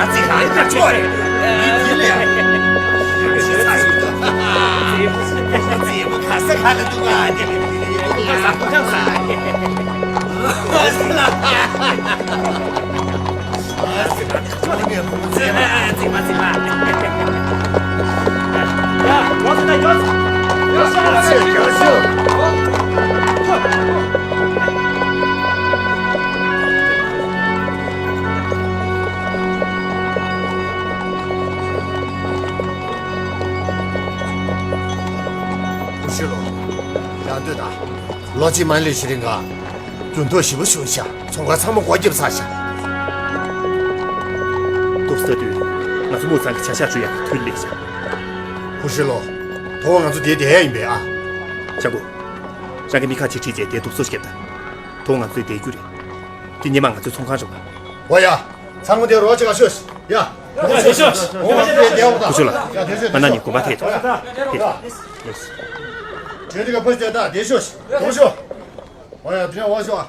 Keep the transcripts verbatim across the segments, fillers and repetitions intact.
ཨ་ཙི་ལགས་ཡིན་ན་ཆོག་རེད། མི་དེ་ལས་ཁྱི་ཚ་ཞིག་འདུག་མཛེས་མོ་ག་ས་ག་ལ་འདུག་ཨ། དེ་ལས་དེ་ལས་ཁྱི་ཚ་ཁོ་ཐག་ས་རེད། ཨ་ཙི་ལགས། ཨ་ཙི་ལགས། ཁྱོད་ནས་ཁོང་ཚོས་ཨ་ཙི་མ་ཙི་མ། ཡ། ཡོད་ཟེར་ད་ཡོད་ཟེར། ཡོད་ཟེར། ཡོད་ཟེར། ཡོད་ཟེར། ཧུ་ཤི་ལོ། ཡར་སྡོད་དང་། ལོ་གཅིག་མ་སླེབས་ཤིང་རིང་ག་རྒྱུན་ཐོག་ཞེ་པོ་བྱུང་ཤག་ཚོང་ཁང་ཚང་མ་སྒོ་བརྒྱབ་ཚར་ཤག་ཏོག་ཙམ་ལྟ་དུས་ང་ཚོ་མུའུ་ཚང་གི་བྱ་གཞག་བྱེད་ཡག་གི་དུས་སླེབས་ཤག་ཧུ་ཤི་ལོ། ད་ང་ཚོ་འདིར་བསྡད་ཡག་ཡིན་པས་ཨ། ཞང་པོ། རང་གི་མི་ཁ་ཅིག་ཁྲིད་བྱས་དེར་དུག་སོ་བརྒྱབ་དང་། ད་ང་ཚོ་བསྡད་རྒྱུ་རེད། དེ་སྔོན་མ་ང་ཚོའི་ཚོང་ཁང་རེད་པ། འོ་ཡ། ཚང་མ་དེར་རོགས་བྱེད་ག་ཤོག་ཡ། ཡ། ཡ། ཡ། ཡ། ཁུ་ཤོ་ལགས། ང་རང་ཉིད་དགོན་པར་ཐད་ཐོག་ཕེབས། ཁྲིད་དེ་ག་ཕོ་ཞིག་ད་བསྡད་ཤོག་འགྲོ་ཤོག་འོ་ཡ། དེ་ནས་འོ་ཤོག་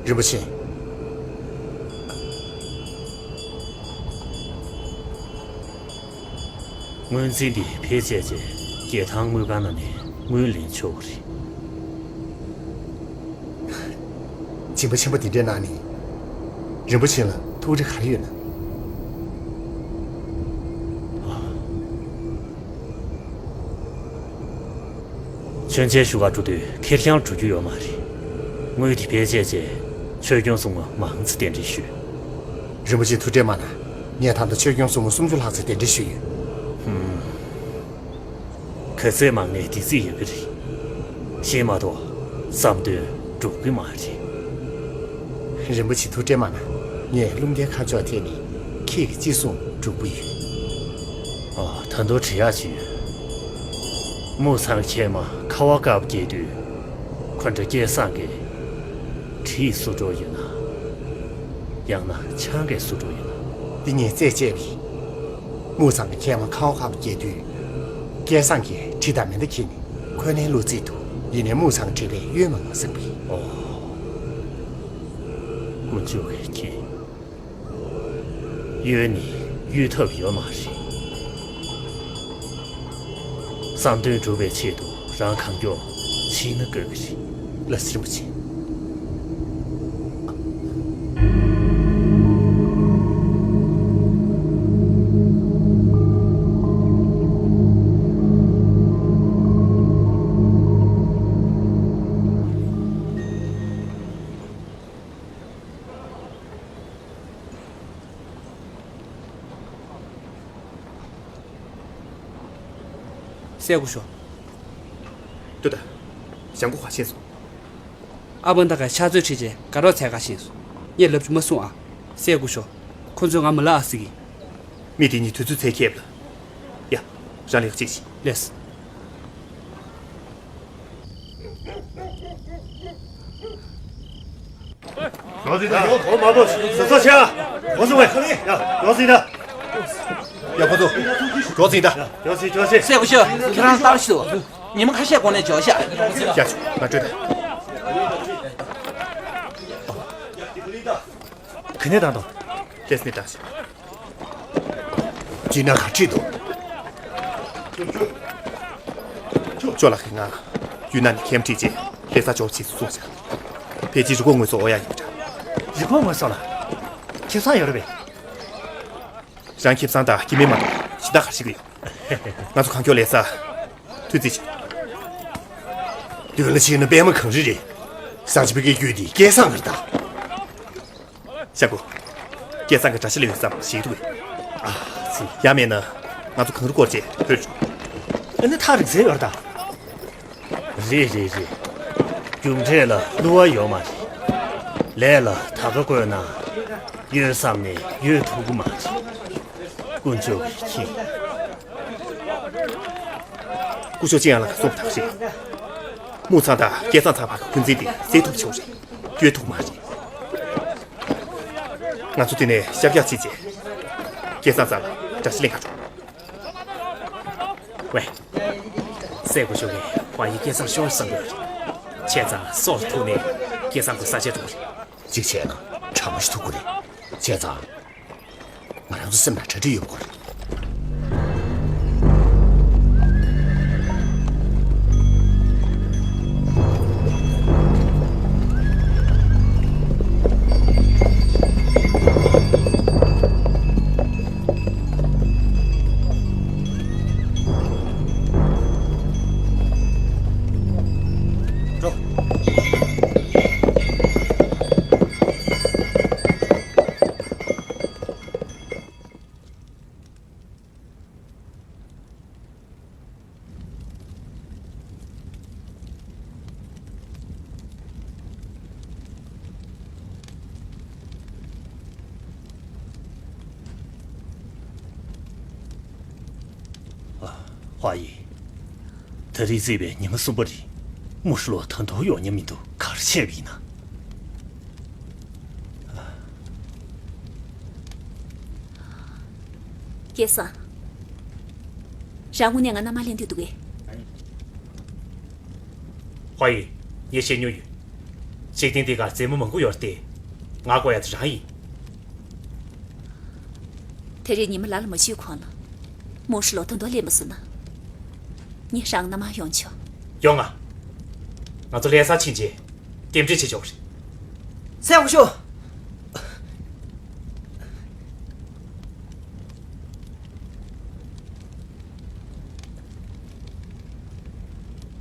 རིན་པོ་ཆེ། སྔོན་རྩིས་འདི་ཕལ་ཆེར་རྒྱལ་ཐང་དངུལ་ཁང་ནང་ནས་དངུལ་ལེན་ཆོག་གི་རེད། སྦྱིན་པ་ཆེན་པོ་འདི་འདྲའི་གནང་ནས། རིན་པོ་ཆེ་ལ་ཐུགས་རེ་ག་རེ་ཡོད་ན། མཆོད་མཇལ་ཞུ་གར་འགྲོ་དུས་ཁེར་རྐྱང་འགྲོ་རྒྱུ་ཡོད་མ་རེད། དངུལ་དེ་ཕལ་ཆེར་ཆེ་ཆོས་སྐྱོང་སྲུང་མ་མང་ཙམ་གདན་འདྲེན་ཞུས། རིན་པོ་ཆེ་ཐུགས་ཁྲལ་མ་གནང་། ངས་ད་ལྟ་ཆོས་སྐྱོང་སྲུང་མ་སུམ་ཅུ་ལྷག་ཙམ་གདན་འདྲེན་ཞུས་ཡོད། ཧུམ། ག་ཚད་མང་ནས་དེ་ཙམ་ཡོད་ཀྱི་རེད། ཞེས་མ་གཏོགས་བསམ་དོན་འགྲུབ་ཀྱི་མ་རེད། རིན་པོ་ཆེ་ཐུགས་ཁྲལ་མ་གནང་། ངས་རླུང་རྟའི་ཁ་ཕྱོགས་ཐད་ནས་ཁྱེད་ཀྱི་ཅི་གསུང་སྒྲུབ་ཀྱི་ཡོད། ཨ། ད་དུང་དྲི་ཡག་ཅིག་ཡོད། མུའུ་ཚང་ཁྱེད་མ་ཁ་བ་དཀར་པོ་རྒྱས་དུས། ཁོང་ཁྲོ་སྐྱེས་སང་གི། གྲིས་བསུ་འགྲོ་ཡོད་ན། ཡང་ན་ཆང་གིས་བསུ་འགྲོ་ཡོད་ན། འདི་ངས་རྩད་བཅད་པ་ཡིན། མུའུ་ཚང་གི་མཁལ་མ་ཁ་བ་ཁ་བ་བརྒྱབ་དུས། སྐལ་བཟང་གིས་གྲི་དང་མེ་མདའ་ཁྱེར་ནས་ཁོ་ནའི་བློ་རྩེ་འདུག་ཡིན་ནའི་མུའུ་ཚང་གྲི་ལས་གཡོལ་མ་ཡོང་ཟེར་བས། ཨོ། དཀོན་མཆོག་གིས་མཁྱེན། གཡོལ་ནས་གཡོལ་ཐབས་ཡོད་མ་རེད། བསམ་དོན་འགྲུབ་པའི་ཆེད་དུ་རང་གང་མགྱོགས་ཕྱིན་ན་དགོས་ཀྱི་རེད། ལགས་སོ། རིན་པོ་ཆེ། སྲས་སྐུ་ཞབས། ལྟོས་དང་། ཞང་པོ་ཧྭ་ཤི་སོང་། ཨ་བན་ད་ག་ཕྱག་མཛོད་ཁྲིད་བྱས་དགའ་རོགས་འཚོལ་ག་ཕྱིན་སོང་། ངས་ལབ་རྒྱུ་མ་གསུང་ཨ། སྲས་སྐུ་ཞབས། ཁོ་ཚོས་ང་མ་ལབ་ཨ་ཟེར་གི། མི་དེ་གཉིས་དུས་ཚོད་འཚོལ་མཁས་པ་ལ། ཡ། རང་ལས་ཀ་གཅིག་བྱེད། ལགས་སོ། ཡོང་ཟིན་ད། འོ་མ་པོ་སོ་སོ་ཆ། འོ་སོང་བས། ཡ། ཡོང་ཟིན་ད། ཡ་ཁོ་ཚོ། འགྲོ་ཟིན་ད། ཡོང་ཟིན། ཡོང་ཟིན། སྲས་སྐུ་ཞབས། ཁྱེད་རང་ལྟར་ཞུ། ཉི་མ་ཁ་ཤས་གོང་ནས་འབྱོར་ཤག་ཡ་ཆུ་ང་སྤྲོད་ད། ག་ནས་བཏང་དང་། ལས་ནས་བཏང་ཞིག་ཅི་ན་ག་ཁྲིད་དོ། ཅོ་ལགས་ཀྱིས་ང་ཡུན་ནན་ནས་ཁྱིམ་ཁྲིད་རྗེས་ལྷ་ས་ཇོ་བོ་ཆེ་སུ་སོང་ཤག་ཕལ་ཆེར་རི་ཁོག་ངོས་སུ་འོ་ཡ་ཡིན་པ་འདྲ། རི་ཁོག་ངོས་སོ་ལ། ཁེ་བཟང་ཡོད་རེད་པས། རང་ཁེ་བཟང་དང་སྐྱེ་དམན་མ་གཏོགས་གཞན་དག་ག་རེ་ཞིག་ཡོད། ང་ཚོ་གང་མགྱོགས་ལྷ་ས་ཐུག་རྩིས་བྱེད། མདུན་ལ་ཕྱིན་ན་པད་མ་གངས་རི་རེད། ཟངས་ཆུ་བོད་ཀྱི་རྒྱུད་དེ་སྐལ་བཟང་གི་རེད་ད། ཞང་པོ། སྐལ་བཟང་གི་དགྲ་ཤ་ལ་ཡོད་བསམ་ཞིག་འདུག་གས། ཨ་ཙི། ཡང་མེད་ན་ང་ཚོ་གངས་རི་སྐོར་བྱས་ལྷོད་འགྲོ། ཨ་ནི་ཐག་རིང་ས་ཡོད་རེད་ད། རེད་རེད་རེད། རྒྱུ་འབྲས་ལ་བསླུ་བ་ཡོད་མ་རེད། ལས་ལ་ད་ག་བཀོལ་ན་གཡོལ་བསམ་ནས་གཡོལ་ཐུབ་ཀྱི་མ་རེད། དཀོན་མཆོག་གིས་མཁྱེན། སྐུ་ཞབས་ཅི་ཡང་ལགས་ཀྱིས་གསུངས་པ་དག་རེད། མུའུ་ཚང་དང་སྐལ་བཟང་ཚང་བར་གྱི་འཁོན་འཛིན་དེ་སེལ་ཐུབ་ཆོག་རེད། གཡོལ་ཐུབ་མ་རེད། ང་ཚོ་དེ་ནས་ཤར་རྒྱག་བྱས་རྗེས། སྐལ་བཟང་ཚང་ལ་དགྲ་ཤ་ལེན་ག་འགྲོ། ཝེ། སྲས་སྐུ་ཞབས་ཀྱིས་ཧྭ་ཡི་སྐལ་བཟང་ཤོར་བསམ་གྱི་ཡོད་རེད། བྱས་ཙང་སྲོག་ཐུག་ནས་སྐལ་བཟང་ཁོའི་ས་ཆར་འགྲོ་གི་རེད། གཅིག་བྱས་ན་ཁྲ་མོ་ཞིག་ཐུག་གི་རེད། བྱས་ཙང་། ང་རང་ཚོ་སེམས་ནང་གྲ་སྒྲིག་ཡོད་དགོས་རེད། འགྲོ། ཧྭ་ཡི། ད་རེས་བརྩིས་པའི་ཉི་མ་གསུམ་པ་རེད། མུའུ་ཧྲི་ལོ་ད་དུང་ཡོང་མྱོང་མི་འདུག་ག་རེ་བྱས་པ་ཡིན་ན། སྐལ་བཟང་། རང་དངོས་གནས་ང་མནའ་མ་ལེན་འདོད་འདུག་གས། ཧྭ་ཡི། ངས་བཤད་མྱོང་ཡོད། འཇིག་རྟེན་འདི་གར་མཛེས་མ་མང་པོ་ཡོད་རེད་དེ། ང་དགོས་ཡ་དེ་རང་ཡིན། དེ་རིང་ཉི་མ་ལ་ལ་མ་བྱེད་གོང་ལ། མུའུ་ཧྲི་ལོ་ད་དུང་སླེབས་མ་སོང་ན། ངས་རང་མནའ་མར་ཡོང་ཆོག་ཡོང་ང་། ང་ཚོ་ལྷ་སར་ཕྱིན་རྗེས་རྟེན་འབྲེལ་བྱེད་ཆོག་རེད། སྲས་སྐུ་ཞབས།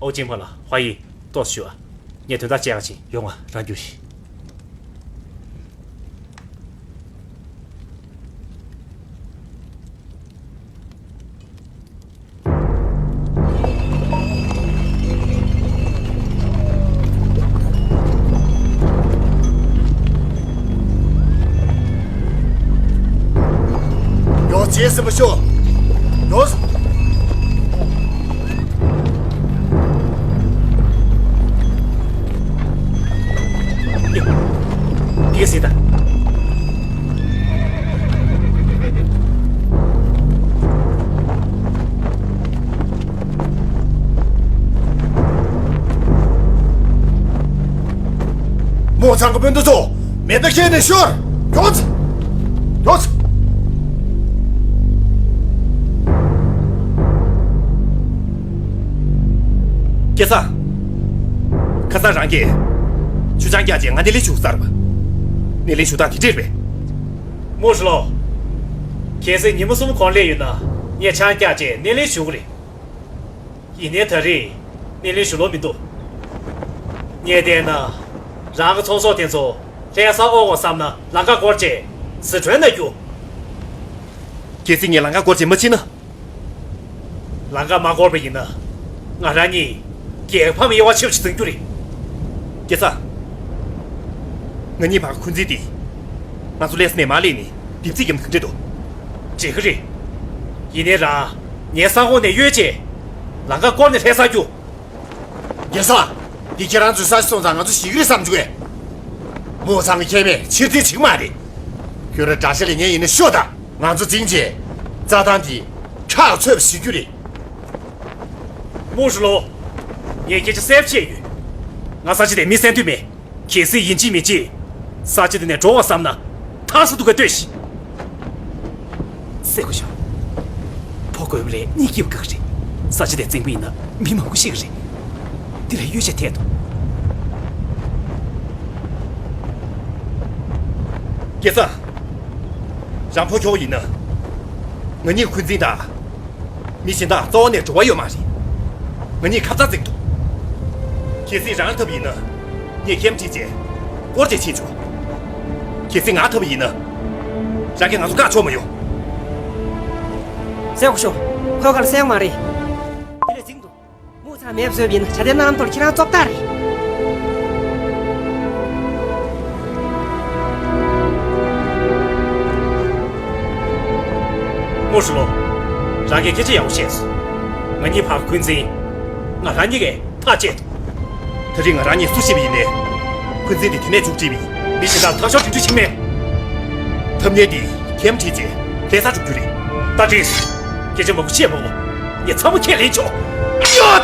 ཨོ་ཅིན་ཕ་ལ་ཧྭ་ཡི་ཏོག་ཞུ་ཨ། ངས་དོན་དག་བྱས་ཡག་ཕྱིན་ཡོང་ང་རང་རྒྱུགས་ཤིག་ཡོ་རྗེས་ཟིན་པ་ཤོག་ཡོ། ཕོ་ཚང་གི་སྤུན་ཟླ་ཚོ་མེ་མདའ་ཁྱེར་ནས་ཤོར། མགྱོགས་ཙམ། མགྱོགས་ཙམ། སྐལ་བཟང་། ཁ་སང་རང་གིས་ཆུ་ཆང་བཀྱགས་རྗེས་ང་སྣེ་ལེན་ཞུ་ཚར་བ། སྣེ་ལེན་ཞུ་སྟངས་དེ་འདྲས་རེད་པས། མུའུ་ཧྲི་ལོ། གལ་སྲིད་ཉིན་མོ་གསུམ་གོང་སླེབས་ཡོད་ན་ངས་ཆང་བཀྱགས་རྗེས་སྣེ་ལེན་ཞུ་གི་རེད། ཡིན་ནའི་ད་རེས་སྣེ་ལེན་ཞུ་ལོང་མི་འདུག་ངས་བལྟས་ན། རང་གི་ཚོང་ཟོག་དེ་ཚོ་ལྷ་ས་འོང་དགོས་བསམ་ན་ལམ་ཁ་བསྐོར་བྱས་སི་ཁྲོན་ན་རྒྱུགས། གལ་སྲིད་ངས་ལམ་ཁ་བསྐོར་བྱས་མ་ཕྱིན་ན། ལམ་ཁ་མ་བསྐོར་བ་ཡིན་ན། ང་རང་གཉིས་རྒྱལ་ཕམ་དབྱེ་བ་ཕྱེ་བ་ཞིག་འཛིན་རྒྱུ་རེད། སྐལ་བཟང་། ང་གཉིས་བར་འཁོན་འཛིན་འདི། ང་ཚོ་ལྷ་ས་ནས་མར་སླེབས་ནས་དེབ་རྩིས་བརྒྱབ་ན་ག་འདྲ་འདུག་འགྲིག་གི་རེད། ཡིན་ནའི་རང་ངའི་ས་ཁོངས་ནས་གཡོལ་བྱས། ལམ་ཁ་བསྐོར་ནས་ལྷ་ས་རྒྱུགས། སྐལ་བཟང་། འདི་ཁྱེད་རང་ཚོའི་ས་ཆ་སོང་ཙང་ང་ཚོ་ཞིག་གི་རེད་བསམ་བྱུང་བས། མུའུ་ཚང་གི་ཁྱད་མེད་ཕྱིར་འཐེན་བྱེད་ཀྱི་མ་རེད། ཁྱོད་རང་དགྲ་ཤ་ལེན་མཁན་ཡིན་ན་ཤོག་དང་། ང་ཚོ་འཛིང་བྱས། རྩྭ་ཐང་འདི་ཁྲག་ཚོད་པ་བྱེད་རྒྱུ་རེད། མུའུ་ཧྲི་ལོ། ངས་སྐད་ཆ་གསལ་པོ་བཤད་ཡོད། ང་ས་ཆ་དེར་མི་གསན་འདོད་མེད། གལ་སྲིད་ཡིན་གཅིག་མིན་གཅིག་ས་ཆ་དེ་ནས་འགྲོ་བ་བསམ་ན་ཐག་ས་འདུག་ག་ལྟོས་ཤིག་སེ་གོ་ཤོ། ཕོ་རྒོད་པ་རེད། གཉིད་སྐྱིད་པ་དགའ་གི་རེད། ས་ཆ་དེ་རྫིང་བུ་ཡིན་ན་མི་མང་པོ་ཤི་གི་རེད། འདི་ལ་གཡོལ་ཆ་ཐད་དོ། སྐལ་བཟང་། རང་ཕོ་ཁྱོ་ཡིན་ན། ང་གཉིས་འཁོན་འཛིན་དང་། མི་གཞན་དག་རྩ་བ་ནས་འགྲོ་བ་ཡོད་མ་རེད། ང་གཉིས་ཁ་ཚ་འཛིང་འདུག་གལ་སྲིད་རང་ཐབས་ཡིན་ན། ངས་ཁྱིམ་ཁྲིད་བྱས། སྐོར་བྱས་ཕྱིན་ཆོག་གལ་སྲིད་ང་ཐབས་ཡིན་ན། རང་གིས་ང་ཚོ་བཀག་ཆོག་མ་ཡོང་། སེ་གོ་ཤོ། ཁོའི་ཁ་ལ་སེ་ཡོང་མ་རེད། དེ་ལས་འཛིང་འདུག་མུའུ་ཚང་མེད་བཟོས་པ་ཡིན་ན་ད་ལྟའི་གནམ་ཐོག་ཁྱེད་རང་བཙོག་ཐག་རེད། མུའུ་ཧྲི་ལོ། རང་གིས་སྐད་ཆ་ཡག་པོ་བཤད་སོང་། ང་གཉིས་བར་འཁོན་འཛིན། ང་རང་གཉིས་ཀས་ཐག་བཅད་འདུག་ད་རེས་ང་རང་གཉིས་སུ་ཤེས་པ་ཡིན་ནའི། འཁོན་འཛིན་འདི་དེ་ནས་མཇུག་སྒྲིལ་བ་ཡིན། མི་གཞན་དག་ཐག་ཤོར་དེ་འདྲ་ཞིག་མེད། ཐབས་ཉེས་འདི་ཁྱིམ་ཁྲིད་བྱས་ལྷ་ས་འགྲོ་རྒྱུ་རེད། ད་དྲིས། སྐད་ཆ་མང་པོ་བཤད་མ་དགོས། ངས་ཚང་མ་ཁས་ལེན་ཆོག་ཡོད།